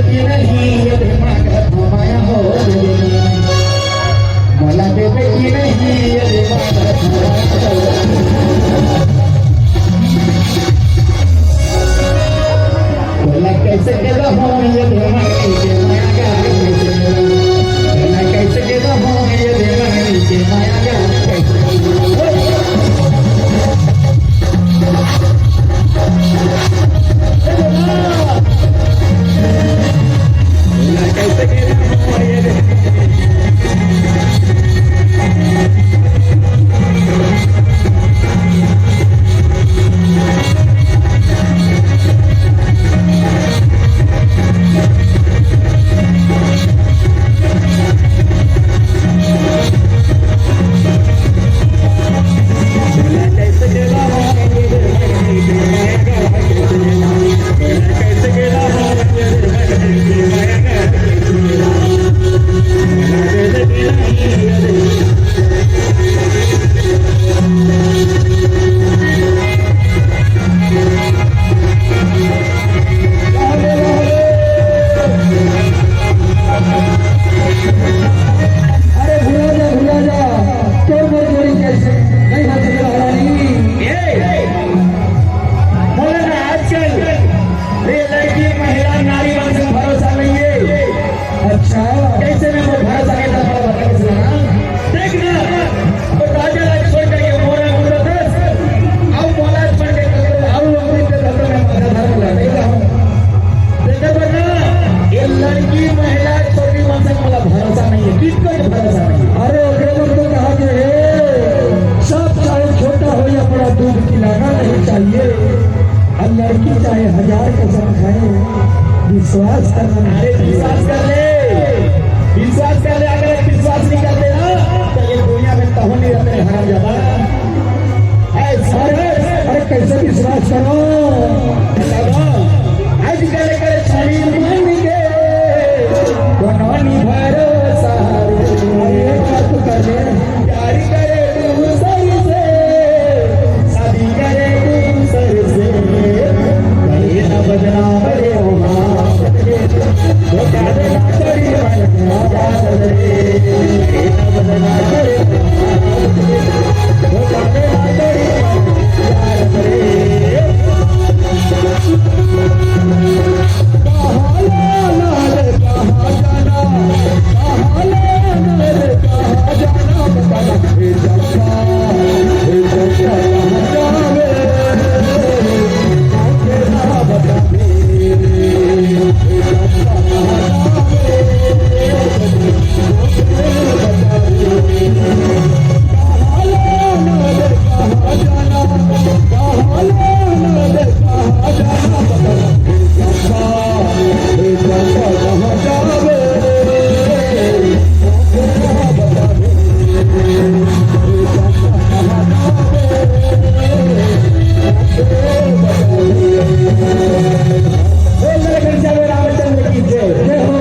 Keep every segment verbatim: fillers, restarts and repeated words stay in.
कि नहीं ये दिमाग थमाया हो, मोला देबे कि नहीं ये दिमाग थमाया हो। बोला कैसे के रहूं ये दिमाग के माया का, बोला कैसे के रहूं ये दिमाग के माया का। अरे भुला जा, भुला जा, तोर मोर जोड़ी कैसे नहीं हो सके महारानी। ए, बोले ना आजकल ये लड़की, महिला, नारी मन से भरोसा नहीं है। अच्छा। कैसे में वो भरोसा नहीं था, बता के सुना। देख ना, तो राजा ला छोड़ के ये मोरा मुंडा दस, अब मोला छोड़ के कल को और वो अपने के धर्म में माथा धर्म ला नहीं रहा हूँ। देखा बना, ये लड़की, महिला, छोटी मन से मोला भरोसा नहीं है, किसको भी भरोसा नहीं है। अरे ओकरे लोग तो कहा कि हे, सांप चाहे छोटा हो या बड़ा, दूध पिलाना नहीं चाहिए। और लड़की चाहे हजार कसम खाए, विश्वास करना नहीं अरे चाहिए। विश्वास कर ले, विश्वास कर ले। अगर विश्वास नहीं करते ना, तो ये दुनिया में तहो नहीं रहते हरामजादा। ऐसा अरे, अरे कैसे विश्वास करो? आजकल के छोरी मन के कोनो नहीं भरोसा। अरे बात तो कर ले। प्यार करे दूसर से, शादी करे दूसर से, करे ना बदनाम रे ओ माँ। वो करे ना तेरी मन याद रे, करे ना बदनाम रे ओ माँ। वो करे ना तेरी मन याद रे। बोल मेरे घनश्याम रामचंद्र की जय। जय हो।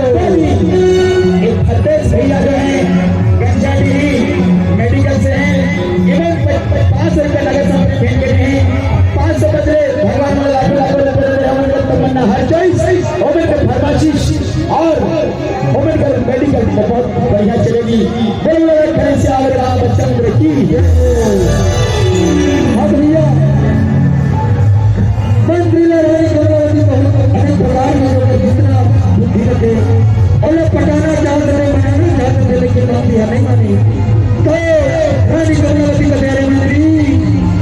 एक फतेश भैया जो हैं, गंजाडीह मेडिकल से हैं, इन्होंने प-, प-, पाँच सौ रुपये नगद सामने भेंट करे हैं। पाँच सौ बदले भगवान वाला लाखों, लाखों रुपये दे रहे हैं, उनका तमन्ना हर चॉइस, उमेर का फरमाइश और उमेर का मेडिकल बहुत बढ़िया चलेगी। बोलो घनश्याम रामचंद्र की। हाँ भैया, मंत्री लड़ाई करने वाली बहुत अनेक प्रकार के लोग हैं, जितना बुद्धि रखे, और लोग पटाना चाहते थे, मनाना चाहते थे, लेकिन मान लिया नहीं मानी। तो रानी कमलावती का प्यारे मंत्री,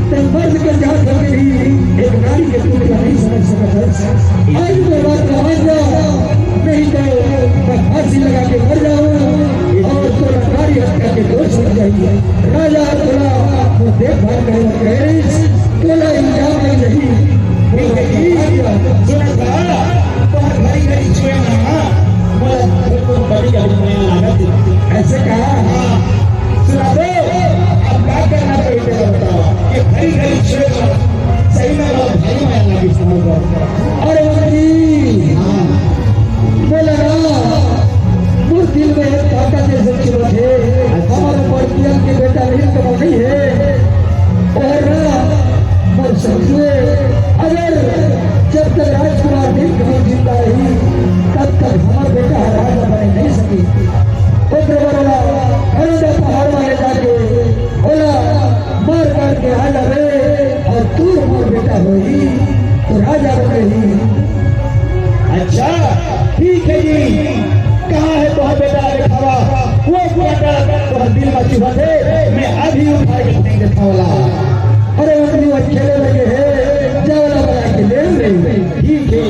तो मर्द के जात होके भी एक नारी के पुत्र नहीं समझ सकता है। आज तो बात समझ जाओ, नहीं तो मैं फांसी लगा के मर जाऊं और तो नारी हत्या के दोष लग जाएगी। राजा थोड़ा वो देखभाल करे, कह रही, तोला इल्जाम नहीं, नहीं। सुना था, तोहर घरी घरी छुए ना, मोला कभी कभी नया लागत है। ऐसे कहा? हाँ। सुना दो, अब क्या करना चाहिए तेरा बताओ, कि घरी घरी छुए ना, सही में मोला भारी माया लगी समझ लो। अरे वाह जी, हाँ। बोला ना, मोर दिल में एक काका जैसे चिमट है। अच्छा। हमारे ऊपर पीएम के बेटा नहीं तो नहीं है। और ना, मोर समझे, अगर जब तक राजकुमार नहीं ओकरे बर ओला खरोंदा पहाड़ म ले जाके ओला मार काट के आ जाबे, अउ तोर मोर बेटा होही तो राजा बनही। अच्छा, ठीक हे जी, कहाँ हे तोहर बेटा? दिखावा वो कांटा तोहर दिल म चुभत हे, मैं अभी उठा के फेंक देथंव ओला। अरे, उंगली म खेले लगे हे, जा ओला बला के ले ले। ठीक हे,